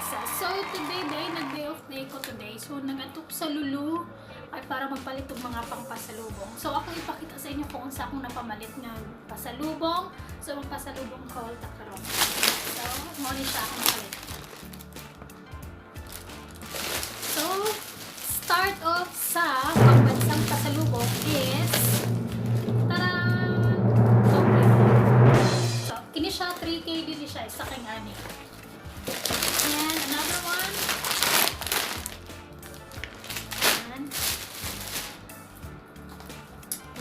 Vanessa. So, today day, nag-day off day ko today. So, nag-adto ko sa Lulu ay para magpalit og mga pangpasalubong. So, ako ipakita sa inyo kung unsa akong napamalit nga pasalubong. So, magpasalubong haul ta karon. So, mao ni siya akong palit. So, start off sa pambansang pasalubong is, taran! Toblerone. So, kini siya 3K din ni siya, isa kay ani. And another one. Ayan.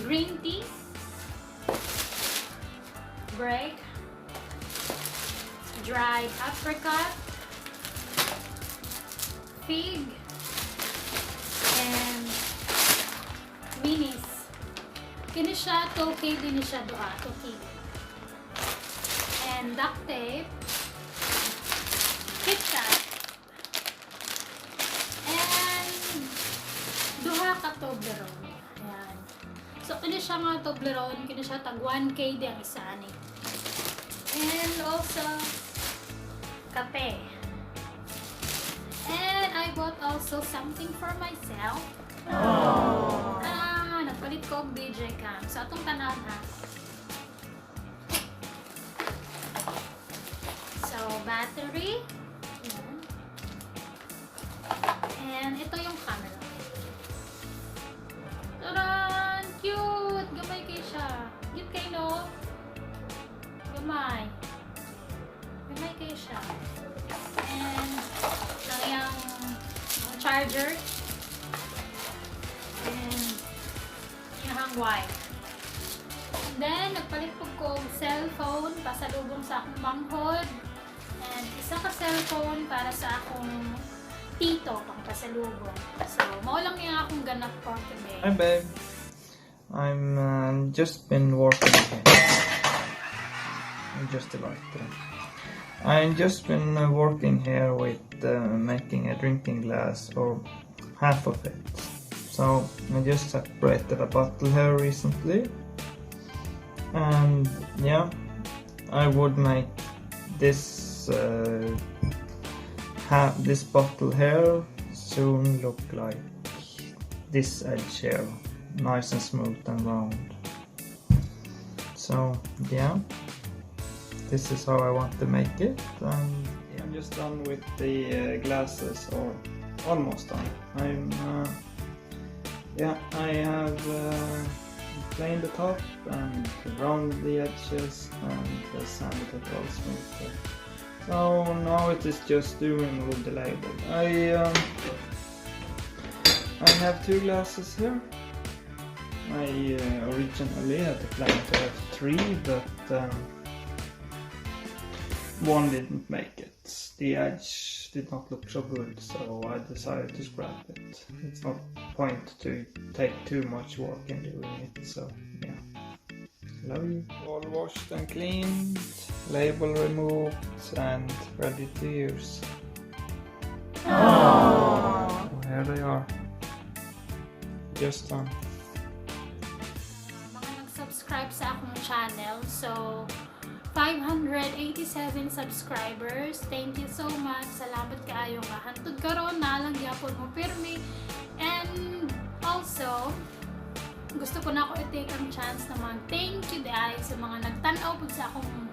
Green tea. Bread. Dried apricot. Fig. And minis. Kini siya, 2K din ni siya duha, 2K. And duct tape. KitKat. And duha ka Toblerone. Ayan. So, kini siya nga Toblerone, kini siya tag 1K di ang isa ani. And also, kape. And I bought also something for myself. Ah, nagpalit ko og DJ cam. So, atong tanan ha. So, battery. Ayan. And ito yung camera. Taran! Cute! Gamay kay siya. Cute kay, no? Gamay. Gamay kay siya. And ang iyang charger. And iyang wire. And then, nagpalit po ko og cellphone pasalubong sa akong manghod. And isa ka cellphone para sa akong tito pang pasalubong. So, mao lang yung akong ganap for today. Hi, babe. I'm just been working here. I'm just a light there. I just been working here with making a drinking glass, or half of it. So I just separated a bottle here recently, and yeah, I would make this bottle here soon look like this edge here, nice and smooth and round. So yeah, this is how I want to make it, and yeah, I'm just done with the glasses, or almost done. I'm yeah, I have planed the top and rounded the edges and sanded it all smoother. So now it is just doing with the label. I have two glasses here. I originally had the plan to have three, but one didn't make it. The edge did not look so good, so I decided to scrap it. It's not point to take too much work in doing it, so yeah. Love you. All washed and cleaned, label removed, and ready to use. So here they are. Just done. Mga nag-subscribe sa akong channel. So, 587 subscribers. Thank you so much. Salamat kaayo nga. Hantod karon naa lang gyapon mo pirmi. And also, gusto ko na ako i-take ang chance na mag-thank you diay sa mga nagtan-aw pud sa akong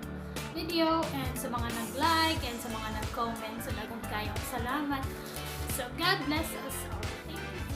video and sa mga nag-like and sa mga nag-comment. So, daghan kayong salamat. So, God bless us all. Thank you.